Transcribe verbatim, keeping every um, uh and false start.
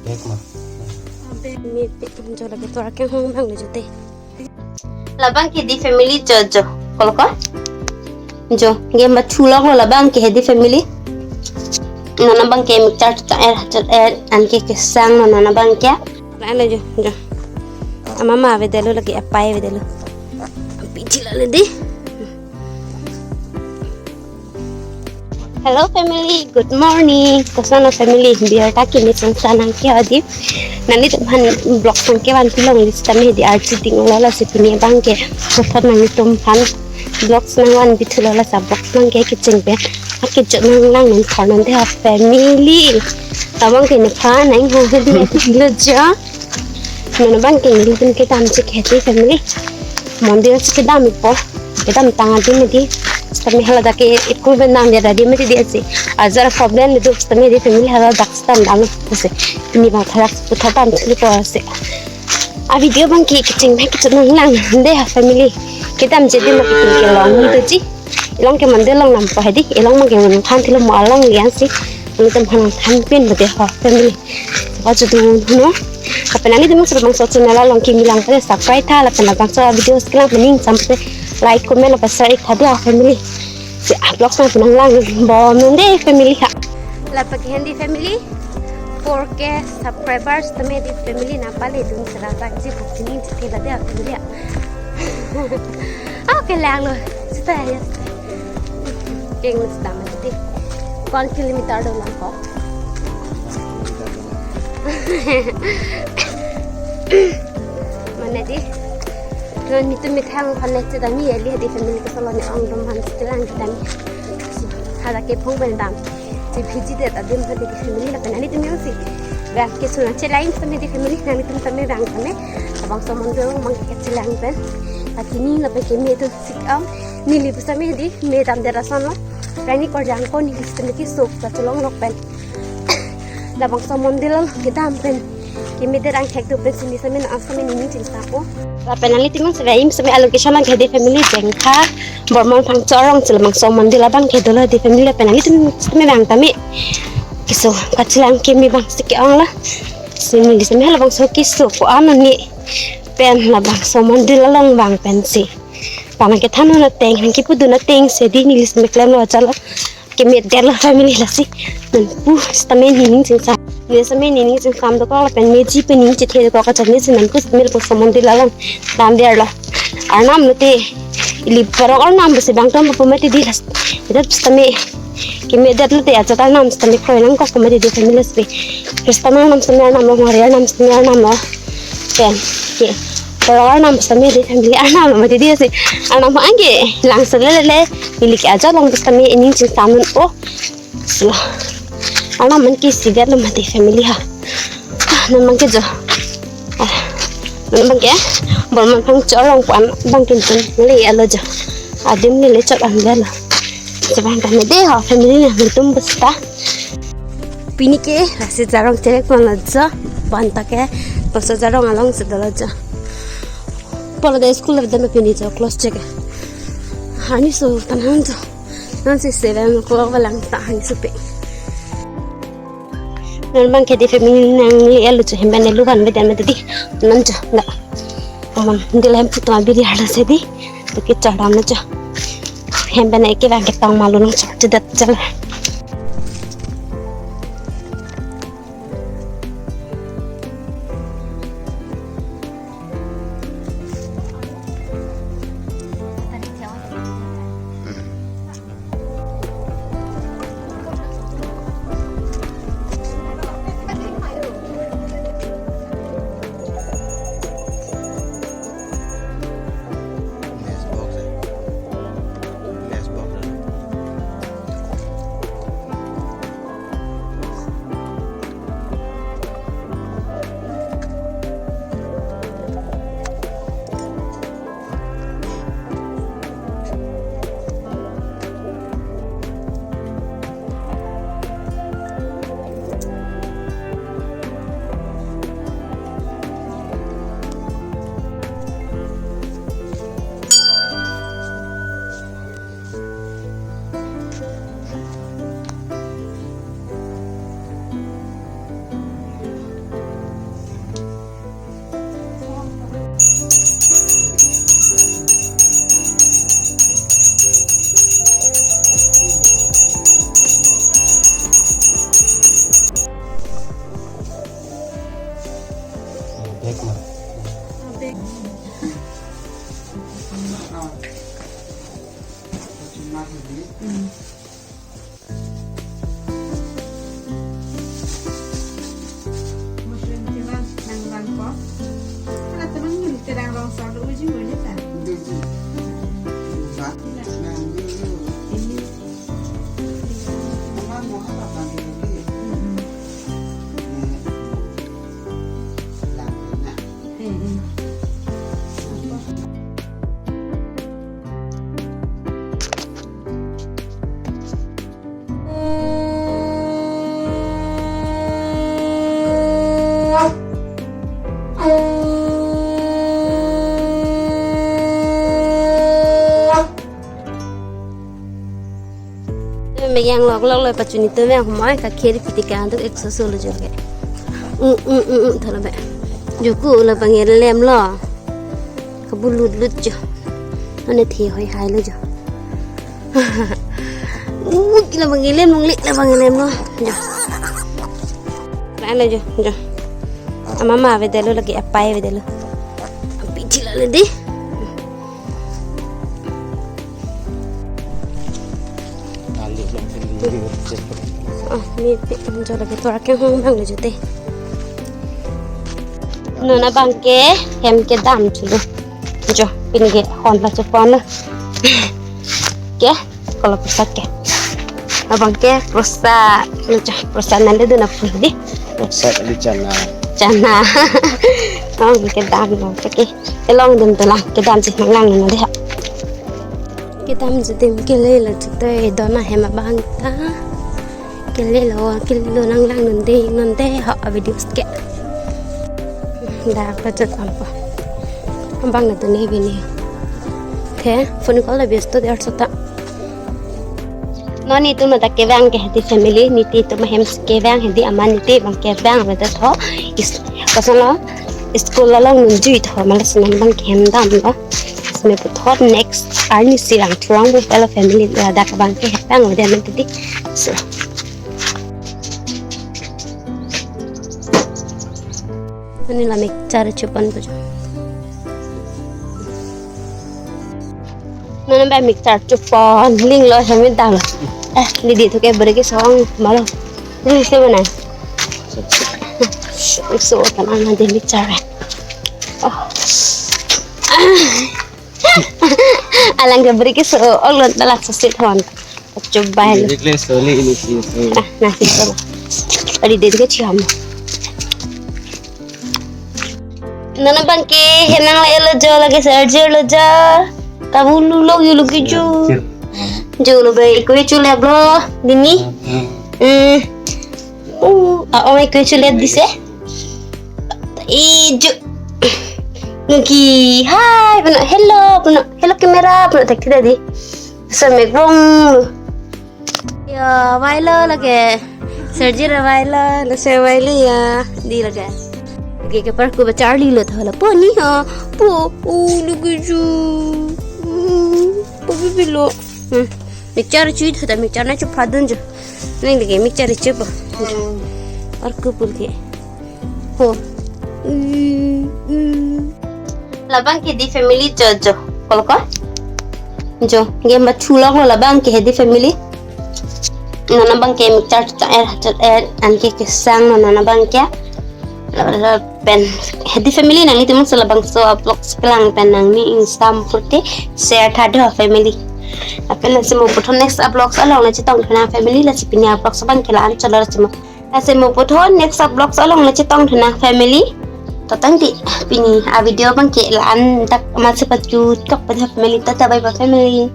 Cake ma. Abe, mi pe, jo lake tor ke hong bang le jo te. Labang ke di family jo jo. Kol ko? Jo, game ba thulok lo labang ke di family. Non abang ke mixture chot er, chot er, anke kesang non, non abang ke. Lale jo, jo. Amama avedetlo lake, apai avedetlo. Piji lale di. Hello family, good morning. Koson lo family, biar taki ni sengsa nang ke adi. Nanglitum aphan vlog nang kevan pilong list kami di archi ting lo, lasi pini abang ke koson nanglitum aphan vlogs nangvan pithu lo, lasi vlogs nang ke kecheng pen. Aki jo nang lang nang thar nang de ha family. Abang ke nephan nang ho di lo jo. Non abang ke nelitum kedam chik hedi family. Mondir si kedam ipo. Kedam tang adim di. Sitame hala dak ke ikul benam dia tadi mati dia si. Ajar problem itu sitame di family hala dak sitame dam si. Ini bang thalak putar dam chili ko si. A video abang ke kecheng pen kecheng nang lang de ha family. Kedam jadi mak kecheng ke long ni tu ji. Ilong ke mondir along nampo hedi. Ilong abang ke nang than thilo mo along lian si. Nelitum aphan than pin bade ha family. Wa chudu no. Lapen nanglitum sir bangso channel along kimi lang pare subscribe tha, lapen labangso videos kelang pen ning sampe like, comment lapen share ik tha dia family. Si vlogs nang pinang lang bom nang de family ha. Lapen ke hedi family. Four K subscribers tame di family nang pale dun sera tak ji buk ni ji la dia family ha. Okay lang lo. Sita ya. Keng sedam di. One kilometer do lang ko. Mane di. Non mitu mithang aphan le chedam eli di family ke solo ne ong dom han setelan kedam. Hala ke phong pen dam. Si phiji det adim hadi ke family lapen nanglitum jongsi vang ke suna chelang sitame di family nanglitum tame vang tame. Labangso mondir along abang ke chelang pen. Aki ni lapen keme tu sik am. Neli pusitame di me dam det ason lo. Rani korjang ko neli sitame kesok ta chelong lok pen. Labangso mondir along kedam pen. Keme det angthek do pen sini sitame na sitame neli chingsa ko. Lapen nanglitum sitame im sitame a location abang ke di family Jengkha. Bormon Phangcho arong si labangso mondir abang ke dolo di family lapen nanglitum sitame vang tame. Keso kachelang keme abang si ke-ong lo. Si neli sitame labangso keso ko ano ni pen labangso mondir along vang pensi. Pama kethan ateng, nang kipudun ateng si di neli sitame klem lo chalo. Keme det lo family lasi. Non pu sitame nening chingsam. Ne sitame nening chingsam dokok lapen meji pen ning chethe dokok kacharni si non pu sitame labangso mondir along dam det lo. Arnam lote ili parok arnam besi bang tom pu mati di lasi. Itu sitame keme det lote ajat arnam sitame kroi nangkok pu mati di family lasi. Krista arnam sitame arnam lo, Maria arnam sitame arnam lo. Pen ke. Parok arnam sitame di family arnam lo mati di si. Arnam angke lang selele le. Ili ke ajat along sitame ining chingsam non o. Silo. Arnam man ke si det lo mati family ha. Ah, non abang ke jo. Ah, non abang ke. Bormon Phangcho arong pu an abang ke tun. Neli alo jo. Adim neli chot an det lo. Sebang kami de ha family nanglitum basta. Pini ke lasi jarong cherek pon lo jo, bonta ke, bangso jarong along si dolo jo. Polo de school le dam pini jo close chek. Hani so tan han jo. Non si seven o'clock valang ta hani so pe. Non abang ke di family nanglitum alo jo hem pen elu kan be dam di. Non jo na. Amon di lahem putu abiri hala si di. Tu ke chadam na jo. Hem pen ke abang ke tong malu nang chok chedat chal. Matchbox hai. Matchbox hai. Meyang lok lok lo pachuni tu meyang humoi ka kheri piti ka antuk ek soso lo jo ke. Mm, mm, mm, mm, thalo be. Jo ku lo pangelem lo. Kabu lut lut jo. Ane thi hoi hai lo jo. Uh, kila pangelem nung le, kila pangelem lo. Jo. Kila lo jo, jo. Amama avedetlo lake apai avedetlo. Api chila le di. Ah, mi pi jo lake tovar ke hong bang le jo te. Non abang ke hem kedam chulo. Jo, pini ke hon la chupon lo. Ke, kolo prasad ke. Abang ke prasad, lo jo, prasad nang le dun aphi di. Prasad ali chana. Chana. Oh, kedam lo, oke. Elong dun to lang, kedam si nang lang nang de ha. Kedam si dim kele lo chute dona hem abang ta. Kele lo, kele lo nang lang non de, non de ha a videos ke. Da ko chot ampo. Abang na to ne bini. The phone call la bias to der sota. Non netum ta kevang ke hedi family, netum ahem kevang hedi amat netum abang kevang ave ta tho. Is, koson lo, school along nunjui tho, malas non abang ke hem dam lo. Isme puthot next arni sirang thurang bu pelo family ladak abang ke hem dam ave amat titi. So. Ani la mixture chupon ko jo. Nana ba mixture chupon ling lo hemi dam. Eh, didi to ke beri ke song malo. Ini se mana? So ta nana de mixture. Oh. Alang ke beri ke so olon talak sosit hon. Coba lo. Jadi kle soli ini sih. Ah, nasi coba. Tadi dia juga cium. Nana abang ke henang la elo jo lake serjir lo jo. Kabulu lo yu lo ke jo. Jo lo bai kue chule blo dini. Hmm. Uh, a ong kue chule dise. I jo. Ngi hai pano hello pano hello camera pano tak tidak di. Semek bong. Ya, vailo lake. Serjir vailo, lase vailo ya. Di lake. Oke, ke parku ba Charlie lo thala. Po ni ha. Po, oh, lake ju. Hmm, po bibi lo. Hmm. Mixture chui thada mixture na chu phadun ju. Nang lake mixture chu po. Parku pul ke. Ho. Mm, mm. Labang ke di family jo jo. Kol ko? Jo. Game ba chulok lo labang ke di family. Nana abang ke mixture cha er cha er an ke kesang nana abang ke. La, la, pen hedi family nangli timun sela bangso vlogs kelang pen nangli instam pute share tha do family. Lapen lasi mo puthot next vlogs along la chetong thunang family lasi pini vlogs abang ke la-an cholo lasi mo. Lasi mo puthot next vlogs along la chetong thunang family. To tangte pini a video abang ke la-an dak masi pachu tok pada family tata bye bye family.